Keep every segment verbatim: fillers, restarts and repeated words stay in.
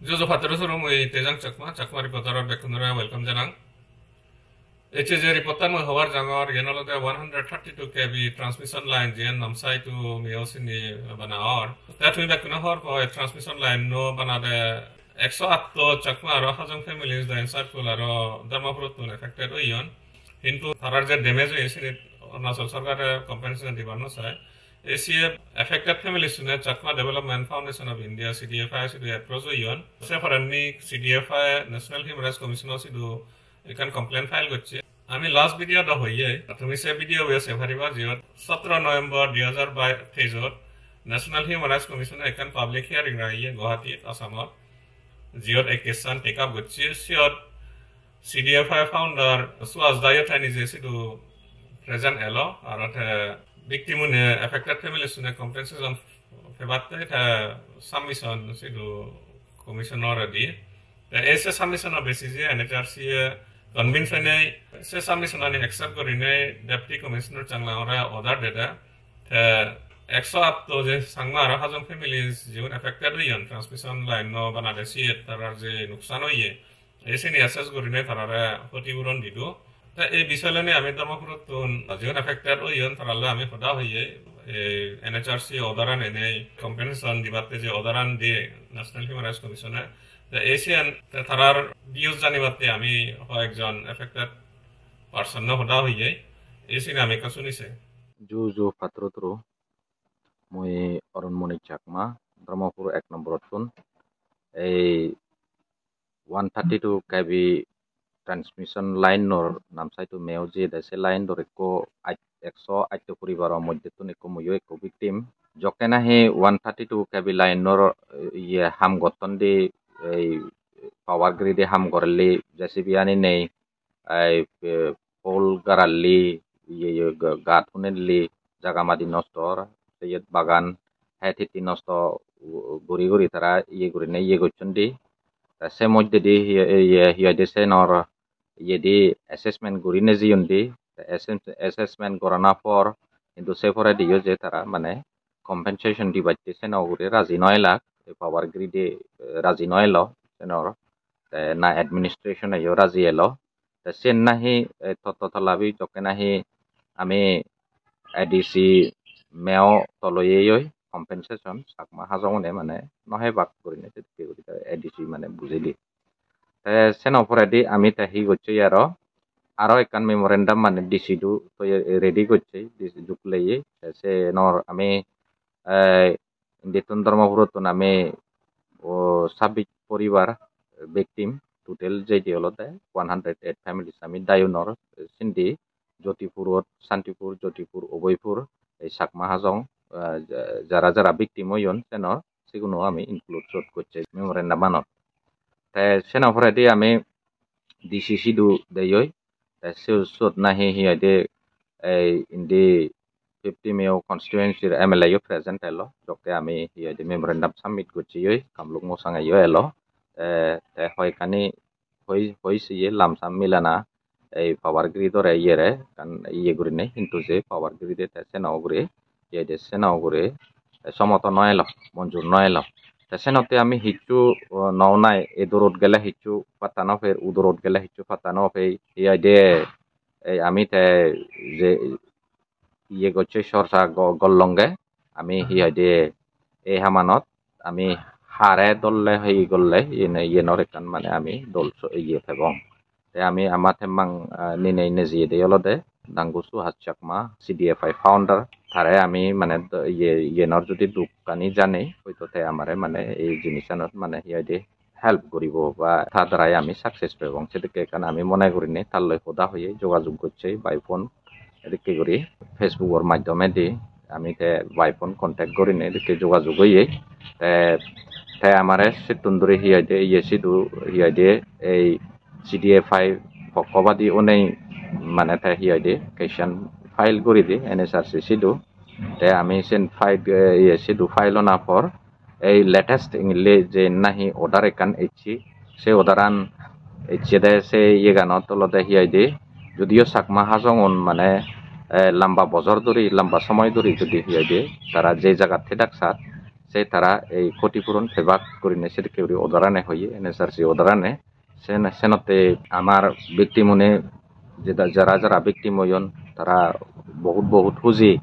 Juju patturu suru, mui Tejang Chakma, Chakma Reporter-ot bekkunore welcome janang. Ecche je report-an mui hobar jangor, iyen olode one hundred thirty-two K V transmission line, jiyen Namsai to Miao sindi bana or. Te tumi bekkune hobor po, ei transmission line-no banade ekso atto Chakma aro Hajong families, Dain Circle aro Dharmapurottun affected oyon. Hintu tarar je damage oye, sinit Arunachal sorkare compensation dibar no sai. A C F affected families-une Chakma Development Foundation of India, C D F I sidu approach oyon. Se porendi C D F I National Human Rights Commission-o sidu ekkan complaint file gocche. Ami last video-t do hoye, tumi se video-bo sei pariba, jiyot sotro November dui hajar teis-ot National Human Rights Commission-e ekkan public hearing rageye Guwahati-t, Assam-ot, jiyot ei case-an take up gocche. Siyot C D F I founder Suhas Dai-o te nije sidu present elo, aro te victim-une, affected families-une compensation pebatte te submission sidu commissioner-e di. Te ei se submission-o basis-e N H R C-e convince oinei, se submission-ani accept gurinei Deputy Commissioner Changlang-ore order dede. Te ekso atto je Changma aro Hajong families jigun affected oyon, transmission line-no banade siyot tarar je nuksan oye, ei sini assess gurinei tarare hotipuron didu. Te ei bisoy loinei ami Dharmapurottun jigun affected oyon, taralloi ami hoda hoye, ei N H R C order-an enei, compensation dibatte je order-an diye National Human Rights Commission-e. Te ei siyan, te tarar views janibatte ami hoyekjon affected person-o hoda hoye, ei sini ami ekka suni sei. Ju ju patturu turu, mui Arun Moni Chakma, Dharmapur ek nomborottun. Ei one thirty-two K V transmission line-or Namsai to Miao jiyede, se line-or ekko ach-, ekso atto poribaro moddhettun ekko, muiyo ekko victim. Jokke nahi one thirty-two K V line-or, eh, iye ham gotton di, ei power grid-e ham gorelli, J C B ani nei, ei, eh, pole garalli, iye, iye, ga-, gat hunelli, jaga madi nosto or, te iyot bagan het hitti nosto guri guri tara iye gurinei iye gocchon di. Te se moddedi hi, iye, hi hoide, senor iyedi assessment guri nejeyon di. Te assess-, assessment gorana por, hintu se porediyo je tara mane compensation dibatte seno ugure raji no elak, ei power grid-e, eh, raji no elo senor, te na administration-eyo raji elo. Te siyen nahi, eh, totto tolabi jokke nahi ami A D C Miao to loyeyoi compensation, Chakma Hajong-une mane no hebak gurinei sedokke guri te A D C mane bujei di. Te seno poredi ami te hi gocchei aro, aro ekkan memorandum mane D C-du to ready gocchei, D C-du leyei. Te senor ami, eh, Indittun Dharmapurottun ami, o, sabbis poribar victim, total jeyede olode one hundred eight families. Ami Dayunor sindi Jyotipurot, Santipur, Jyotipur, Ubaipur, ei Chakma Hajong, eh, ja-, jara jara victim oyon senor, siguno ami include sot gocchei memorandum-anot. Te seno poredi ami D C sidu deyoi, te se sot nahi hi hoide, ei indi fifty Miao constituency-r M L A-yo present elo, jokke ami hi hoide memorandum submit goccheyoi, Kamluk Mosang-eyo elo, te, te hoyekkani hoi, hoi siye lamsam milana ei power grid-ore iyere ekkan iye gurinei, hintu je power grid-e te seno ugure, iye de seno ugure, te somoto no elo, monjur no elo. Te senotte ami hissu, o, no unai, edurot gele hissu patta no per, udurot gele hissu patta no pei, hi hoide, ei ami te je iye gocche, sorsa go-, gollonge, ami hi hoide ei hamanot ami hare dolle hi golle, iyene, iyenor ekkan mane ami dol so-, iye pebong. Te ami ama temmang, ah, ninei nejiyede olode Dangu Suhas Chakma, C D F I founder, tare ami mane do-, iye, iyenor judi dukkani jani, hoito te amare mane ei jinisanot mane hi hoide help guribo ba ta darai ami success pebong, sedokke ekkan ami mone gurinei talloi hoda hoye, jogajog gocche by phone, edokke guri Facebook-or maddhomedi ami te by phone contact gurinei edokke jogajog oye. Te, te amare sittun duri hi hoide, iye sidu hi hoide, ei C D F I pokkobadi onei mane te hi hoide case-an file guri di N H R C sidu. Te ami sen file, eh, iye, sidu file ona por ei latest ingille je nahi order ekkan ecche, se order-an ecche de se iyeganot olode hi hoide, judiyo Chakma Hajong-un mane, eh, lamba bojor dhuri, lamba somoy dhuri judi hi hoide tara je jagat thedak sat, se tara ei khoti puron pebak gurinei sedokke guri order ane hoye, N H R C order ane. Sen-, senotte amar victim une jeda-, jara jara victim oyon, tara bohut bohut huji.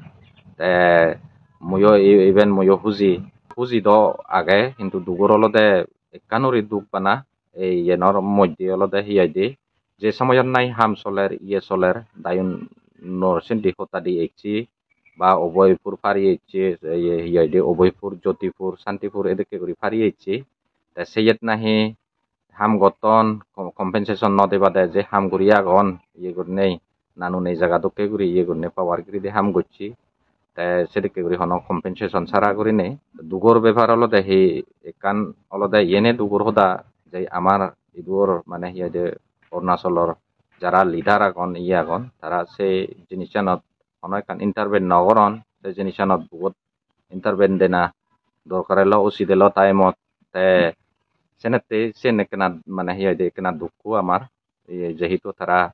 Te muiyo i-, iben muiyo huji. Huji do age, hintu dugor olode ekkan guri duk bana ei yenor moddhe olode hi hoide, je somoyot nahi ham soler, iye soler, dayun nor sindi hotta di ecche, ba Oboypur pari ecche, iye hi hoide, Oboypur, Jyotipur, Santipur edokke guri pari ecche. Te seyet nahi ham gotton, com-, compensation no debade je ham guri agon, iye gurinei, nanun ei jaga dokke guri iye gurinei power grid-e ham gocche. Te sedokke guri hono compensation sara gurinei. Dugor bepar olode hi ekkan olode iyene dugor hoda je amar iduor mane hi hoide Arunachalor jara leader agon, iye agon, tara se jinissanot hono ekkan intervene no goron, se jinissanot bugot intervene dena dorkar elo, usit elo time-ot. Te senette sen ekkena mane hi hoide ekkena dukko amar, ei jehetu tara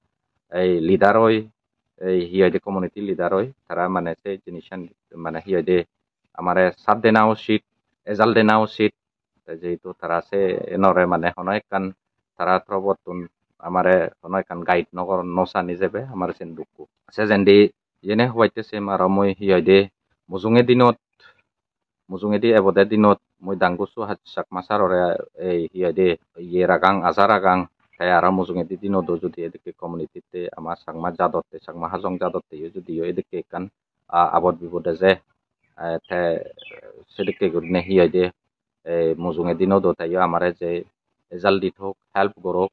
ei leader oi, ei hi hoide community leader oi, tara mane se jinissan mane hi hoide amare sat dena usit, ejal dena usit. Te jehetu tara se enore mane hono ekkan tara torobottun amare hono ekkan guide no goron, no sani jebe, amare sen dukko. Sejendi iyene hobatte sem aro mui hi hoide mujunge dinot, mujungedi ebode dinot mui Dangu Suhas Chakma sir-ore ei hi hoide iye ragang, aja ragang, te aro mujungedi dinot o judi edokke community-tte ama Chakma jadotte, Chakma Hajong jadotteyo judiyo edokke ekkan, a, abot bibot eje, eh, te sedokke gurinei hi hoide ei mujunge dinot o teyo amare je ejal di thok, help gorok.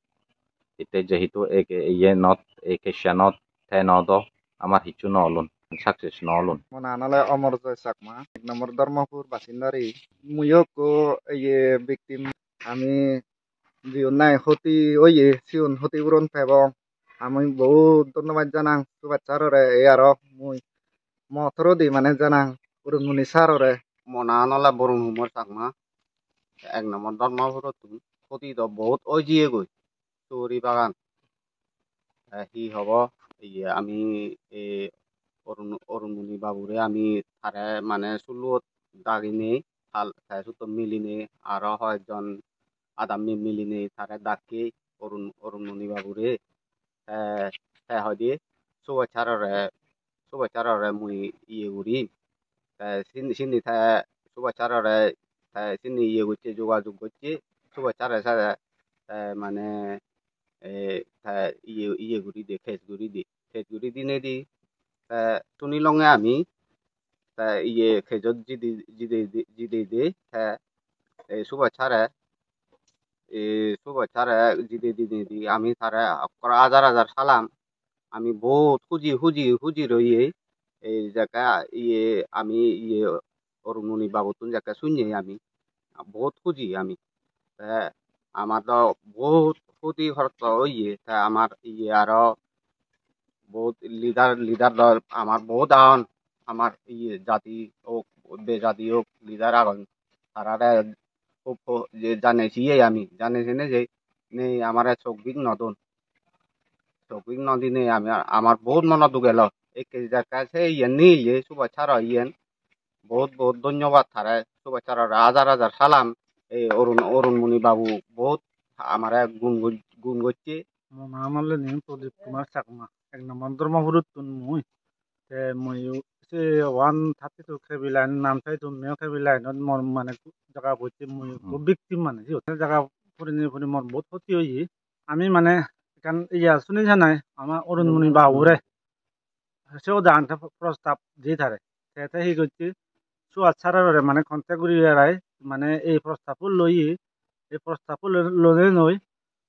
Hitte jehetu ei, ei iyenot, ei case-anot te no do, amar hissu no olun, success no olun. Mo nang ole Omor Joy Chakma, ek nombor Dharmapur basindari. Muiyo ekko iye victim, ami jiun nahi hoti oye, siun hoti puron pebong. Ami bohut dhonnobad janang Subhas sir-ore, ei aro mui mo torodi mane janang Arunmoni sir-ore. Mo nang ole Borun Kumar Chakma, ek nombor Dharmapurottun. Hoti do bohut oi jiyegoi, suguri bagan. Te hi hobo, iye ami, e, Arun, Arunmoni babure ami tare mane sulluot daginei, tal-, te sutto milinei, aro hoyekjon adammi milinei tare dakke Arun, Arunmoni babure. Te, te hoide Subhas sir-ore, Subhas sir-ore mui iye guri. Te sin-, sindi te Subhas sir-ore te sindi iye gocche, jogajog gocche Subhas sir-e, sir-e te mane, e, te iye, iye guri de, case guri de, case guri dinedi te sunilonge ami te iye case-ot jidi, jidi, jidi de te, e, Subhas sir-e, e, Subhas sir-e jidi dinedi ami tare okkore hajar hajar salam. Ami bohut huji, huji, huji roye. Ei jekke iye ami iye Arunmoni babuttun jekke sunne ami bohut huji ami. Te amar do bohut hoti horto oye, te amar iye aro bohut leader, leader do amar bohut agon, amar iye jati ok, bejati ok leader agon, tarare hub ho-, je jane siye ami, jane sene je nei amare sok bik no don. Sok bik no dinei ami, amar bohut mono duk elo. Ekke jekke se iyen nigille Subhas sir-o iyen. Bohut bohut dhonnobad tare, Subhas sir-ore hajar hajar salam. Ei Arun, Arunmoni babu bohut amare gun goj-, gun gocche. Mo nang ole ni Pradip Kumar Chakma, ek nombor Dharmapurottun mui. Te mui se one thirty-two K V line, Namsai to Meo K V line-ot mor mane jaga pocche, mui ekko victim mane, siyot jaga purinei puri mor bohut hoti oye. Ami mane ekkan iya suni sanai ama Arunmoni babure. Se oda ante prostab di tare. Te, te hi gocche, Subhas sir-ore mane contact guri berai, mane ei prostab-o loye, ei prostab-o lo-, lone noi.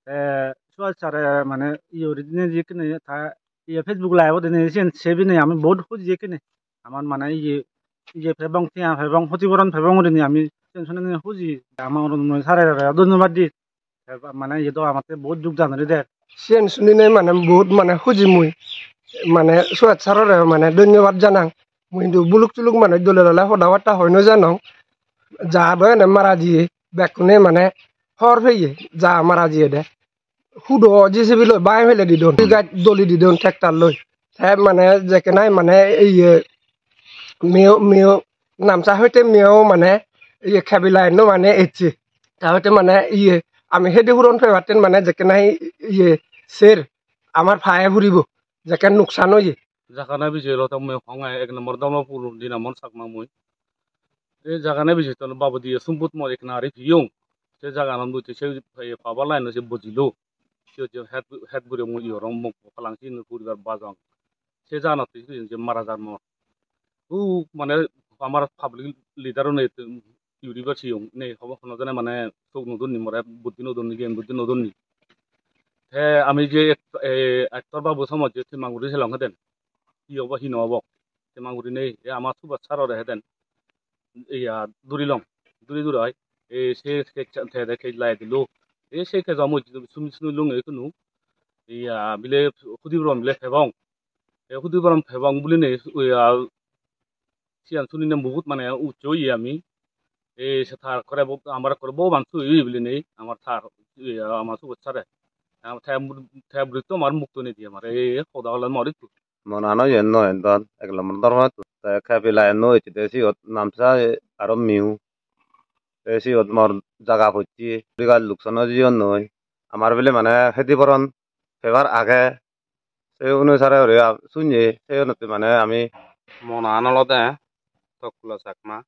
Te Subhas sir-e mane iye guri dinei jekkene ta iye Facebook live-ot dinei siyen sei binei ami bohut huji ekkene. Amar mane iye, iye pebong, tiya pebong, hotipuron pebong gurinei ami siyen sunei huji. Ama Arunmoni sir-ore dhonnobad di. Te ba-, mane iye do amatte bohut jug jan guri der. Siyen suninei mane bohut mane huji mui. Mane Subhas sir-ore mane dhonnobad janang. Mui hintu buluk suluk manuj, dole dale hoda batta hoi no janong. Ja do ene mara jiye, bekkune mane hobor peye ja mara jiye de. Hudo J C B loi bai pele didon. Tui gaj doli didon tractor loi. Te mane jekke nahi mane iye Meo, Meo, Namsai hoite Meo mane iye kebila enno mane ecche. Tahote mane iye ami hedi puron pebatten mane jekke nahi iye ser amar paye puribo, jekke nuksan oye. Jagana bije elo te mui hong ai ek nombor Dharmapur di nombor Chakma mui. Ei jagana bije ton babo diye sumput mor ek nari piyong. Se jaganan bujte se power line se bojilo. Se je het het guri mui iyorong muk palang sin puribar bajong. Se jaganatte se je mara jar mor. U mane amar public leader une yuribar siyong nei hobo hono jone mane sok nodonni more buddhi nodonni gen buddhi nodonni. Te ami je ek- e- ektor babu somot je timang guri selong heden. Hi obo hi no obo? Timang guri nei e ama subat sarore heden. Iya durilong. Duri durai e se kej te de kej lai dilo. E se kej amu sumi sumi lunge kunu. Iya bile hudi burom bile pebong. E hudi burom pebong buline iya siyan sunine mugut mane ucche oye ami. E se tar kore bo- amar kore bogoban sui oye buline amar tar iya ama subat sare. Te te buritto amar mukto nei di amar e hoda hole mor ikku. Monan oyon noi endon ek lomor dormo te kebila enno ecche de siyot namsa aro miu te siyot mor jaga pocche birat luksan oi jeyonnoi amar bile mane hedi poron pebar age se onusare guri sunye se onotte mane ami monan olode Tokkula Chakma.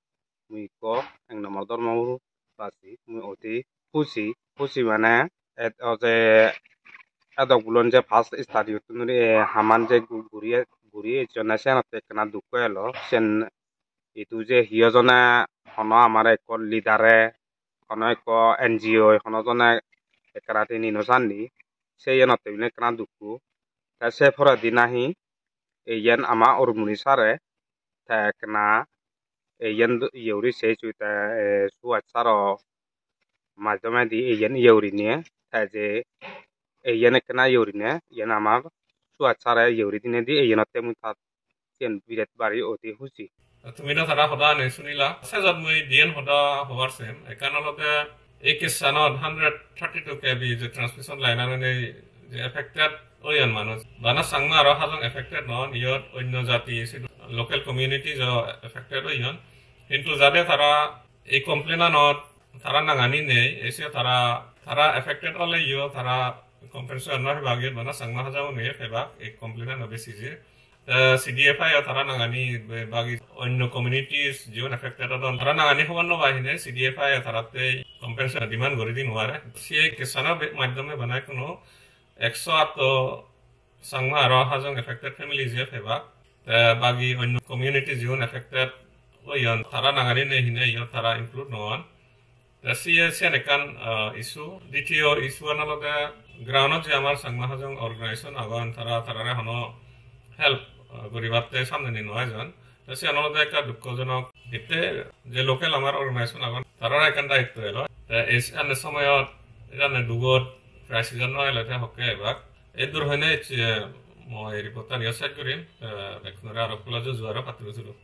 Mui ikko ek nombor Dharmapur basi, mui odi husi, husi mane et- o je edok bulon je first study uttun duri e haman je gu- guri e- guri ejjone senotte ekkena dukko elo. Sen idu je hi ojone hono amare ekko leader e, hono ekko N G O e, hono jone ekkena tini no sandi, se iyenotte bile ekkena dukko. Te se poredi nahi iyen ama Urmuni sare te ekkena iyen do- iye guri sei sui te e, Suhas saro maddhomedi iyen iye gurinei te je iyen ekkena iye gurinei iyen amar Suhas sare iye guri dinedi iyenotte mui tar siyen biret bari odi huji. Tumi do tara hoda ani sunila. Sejot mui diyen hoda hobar sem. Ekkan olode ei case-anot hundred thirty-two K V je transmission line-an onei je affected oyon manuj. Bana Changma aro Hajong affected non, iyot onno jati, sidu local communities o affected oyon. Hintu jade tara ei complain-anot tara nangani nei, ese tara, tara affected oleyo tara compensation no pebak, iyot bana Changma Hajong-une pebak ei complain-ano basis-e. Te C D F I o tara nangani be- bagi onno communities jiun affected odon, tara nangani hobor no pai hine C D F I o taratte compensation demand guri di nuare. Se case-ano be- maddhome bana hono ekso atto Changma aro Hajong affected family je pebak. Te bagi onno community jiun affected oyon, tara nangani nei hine iyot tara include no on. Te siye siyan ekkan, ah, issue. Ditiyo issue-an olode ground-ot je amar Changma Hajong organization agon, tara tarare hono help, ah, guribatte samne ni no ejon. Te siyan olode ekka dukkojonok. Hitte je local amar organization agon, tarare ekkan daitto elo. Te ei siyan somoyot, eyan dugot crisis-an no ele te hokke ebak. Ei dur hoine ecche mui report-an iyot sej gurim. Te bekkunore aro kula juju aro patturu turu.